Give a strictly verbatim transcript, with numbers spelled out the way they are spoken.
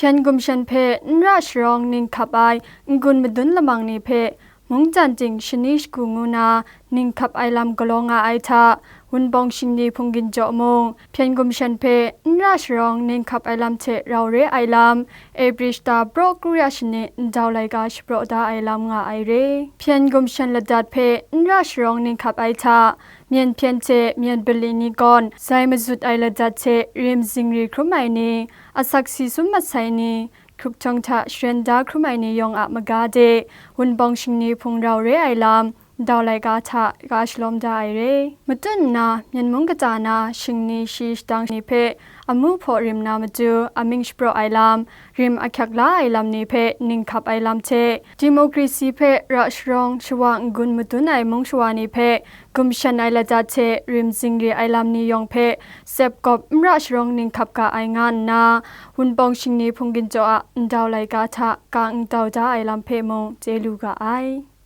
Hpyen gumshan hpe n ra sharawng ning hkap ai n-gun madun lamang ni hpe mungdan ting shani shagu ngu na ning hkap ai lam galaw nga ai hta, Wunpawng shingni hpung ginjaw mung, hpyen gumshan hpe n ra sharawng ning hkap ai lam hte rau re ai lam, April shata brawk kru ya shani ndau laika shapraw da ai lam nga ai re. Hpyen gumshan ladat hpe n ra sharawng ning hkap ai hta, myen hpyen hte myen bali ni gawn zai mazut ai ladat hte rim zingri hkrum ai ni, asak si sum masai ni, hkrup htawng hta sharen da hkrum ai ni yawng a maga de, Wunpawng shingni hpung rau re ai lam, ndau laika hta ga shalawm da ai re. Matut nna, myen mung kata na shingni shi shadang ni hpe amu hpaw rim na matu amying shapraw ai lam, rim ahkyak la ai lam ni hpe ning hkap ai lam hte, democracy hpe ra sharawng shawa n-gun madun ai mung shawa ni hpe gumshan ai ladat hte rim zingri ai lam ni yawng hpe sepkawp n ra sharawng ning hkap ga ai nga nna, Wunpawng shingni hpung ginjaw a ndau laika hta ga ndau da ai lam hpe mung chye lu ga ai.